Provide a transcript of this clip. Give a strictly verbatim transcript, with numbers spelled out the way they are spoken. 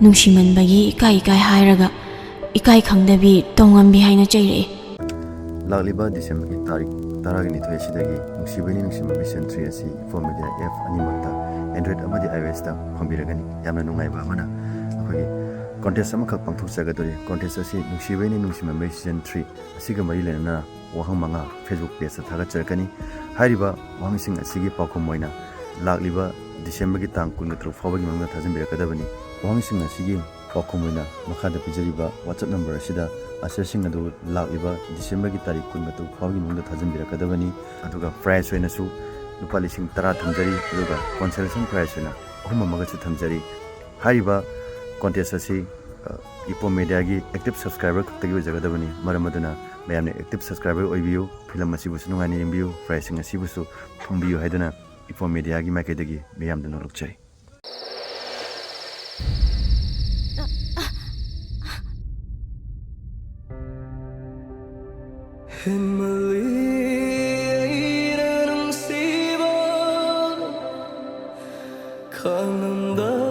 ꯅꯨꯡꯁꯤꯃꯟꯕꯒꯤ ꯏꯀꯥꯏ ꯏꯀꯥꯏ ꯍꯥꯏꯔꯒ ꯏꯀꯥꯏ ꯈꯪꯗꯕꯤ ꯇꯧꯉꯝꯕꯤ ꯍꯥꯏꯅ ꯆꯩꯔꯛꯏ꯫ ꯂꯥꯛꯂꯤꯕ ꯗꯤꯁꯦꯝꯕꯔꯒꯤ ꯇꯥꯔꯤꯛ ꯇꯔꯥꯒ ꯅꯤꯊꯣꯏ ꯑꯁꯤꯗꯒꯤ ꯅꯨꯡꯁꯤꯕꯩꯅꯤ ꯅꯨꯡꯁꯤꯃꯟꯕꯩ season three ꯑꯁꯤ ꯏꯐꯣ ꯃꯦꯗꯤꯌꯥ app ꯑꯅꯤꯃꯛꯇ, Android ꯑꯃꯗꯤ iOSꯇ ꯐꯪꯕꯤꯔꯒꯅꯤ꯫ ꯌꯥꯝꯅ ꯅꯨꯡꯉꯥꯏꯕ ꯑꯃꯅ, ꯑꯩꯈꯣꯏꯒꯤ contest ꯑꯃꯈꯛ ꯄꯥꯡꯊꯣꯛꯆꯒꯗꯧꯔꯤ꯫ Contest ꯑꯁꯤ ꯅꯨꯡꯁꯤꯕꯩꯅꯤ ꯅꯨꯡꯁꯤꯃꯟꯕꯩ season three ꯑꯁꯤꯒ ꯃꯔꯤ ꯂꯩꯅꯅ ꯋꯥꯍꯪ ꯃꯉꯥ Facebook pageꯇ ꯊꯥꯒꯠꯆꯔꯛꯀꯅꯤ꯫ ꯍꯥꯏꯔꯤꯕ ꯋꯥꯍꯪꯁꯤꯡ ꯑꯁꯤꯒꯤ ꯄꯥꯎꯈꯨꯝ ꯑꯣꯏꯅ ꯂꯥꯛꯂꯤꯕ ꯗꯤꯁꯦꯝꯕꯔꯒꯤ ꯇꯥꯡ ꯀꯨꯟꯒ ꯇꯔꯨꯛ ꯐꯥꯎꯕꯒꯤ ꯃꯅꯨꯡꯗ ꯊꯥꯖꯤꯟꯕꯤꯔꯛꯀꯗꯕꯅꯤ꯫ ꯋꯥꯍꯪꯁꯤꯡ ꯑꯁꯤꯒꯤ ꯄꯥꯎꯈꯨꯝ ꯑꯣꯏꯅ ꯃꯈꯥꯗ ꯄꯤꯖꯔꯤꯕ WhatsApp number ꯑꯁꯤꯗ answerꯁꯤꯡ ꯑꯗꯨ ꯂꯥꯛꯂꯤꯕ ꯗꯤꯁꯦꯝꯕꯔꯒꯤ ꯇꯥꯔꯤꯛ ꯀꯨꯟꯒ ꯇꯔꯨꯛ ꯐꯥꯎꯕꯒꯤ ꯃꯅꯨꯡꯗ ꯊꯥꯖꯤꯟꯕꯤꯔꯛꯀꯗꯕꯅꯤ꯫ ꯑꯗꯨꯒ prize ꯑꯣꯏꯅꯁꯨ ꯂꯨꯄꯥ ꯂꯤꯁꯤꯡ ꯇꯔꯥ ꯊꯝꯖꯔꯤ꯫ ꯑꯗꯨꯒ consolation prize ꯑꯣꯏꯅ ꯑꯍꯨꯝ ꯑꯃꯒꯁꯨ ꯊꯝꯖꯔꯤ꯫ ꯍꯥꯏꯔꯤꯕ contest ꯑꯁꯤ, ꯑ, ꯏꯐꯣ ꯃꯦꯗꯤꯌꯥꯒꯤ active subscriber ꯈꯛꯇꯒꯤ ꯑꯣꯏꯖꯒꯗꯕꯅꯤ꯫ ꯃꯔꯝ ꯑꯗꯨꯅ ꯃꯌꯥꯝꯅ active subscriber ꯑꯣꯏꯕꯤꯌꯨ, film ꯑꯁꯤꯕꯨꯁꯨ ꯅꯨꯡꯉꯥꯏꯅ ꯌꯦꯡꯕꯤꯌꯨ, prizeꯁꯤꯡ ꯑꯁꯤꯕꯨꯁꯨ ꯐꯪꯕꯤꯌꯨ ꯍꯥꯏꯗꯨꯅ ꯏꯐꯣ ꯃꯦꯗꯤꯌꯥꯒꯤ ꯃꯥꯏꯀꯩꯗꯒꯤ ꯃꯌꯥꯝꯗ ꯅꯣꯂꯨꯛꯆꯔꯤ꯫ ꯍꯦꯟꯃꯜꯂꯤ ꯑꯩꯅ ꯅꯨꯡꯁꯤꯕ ꯈꯥꯡꯉꯝꯗ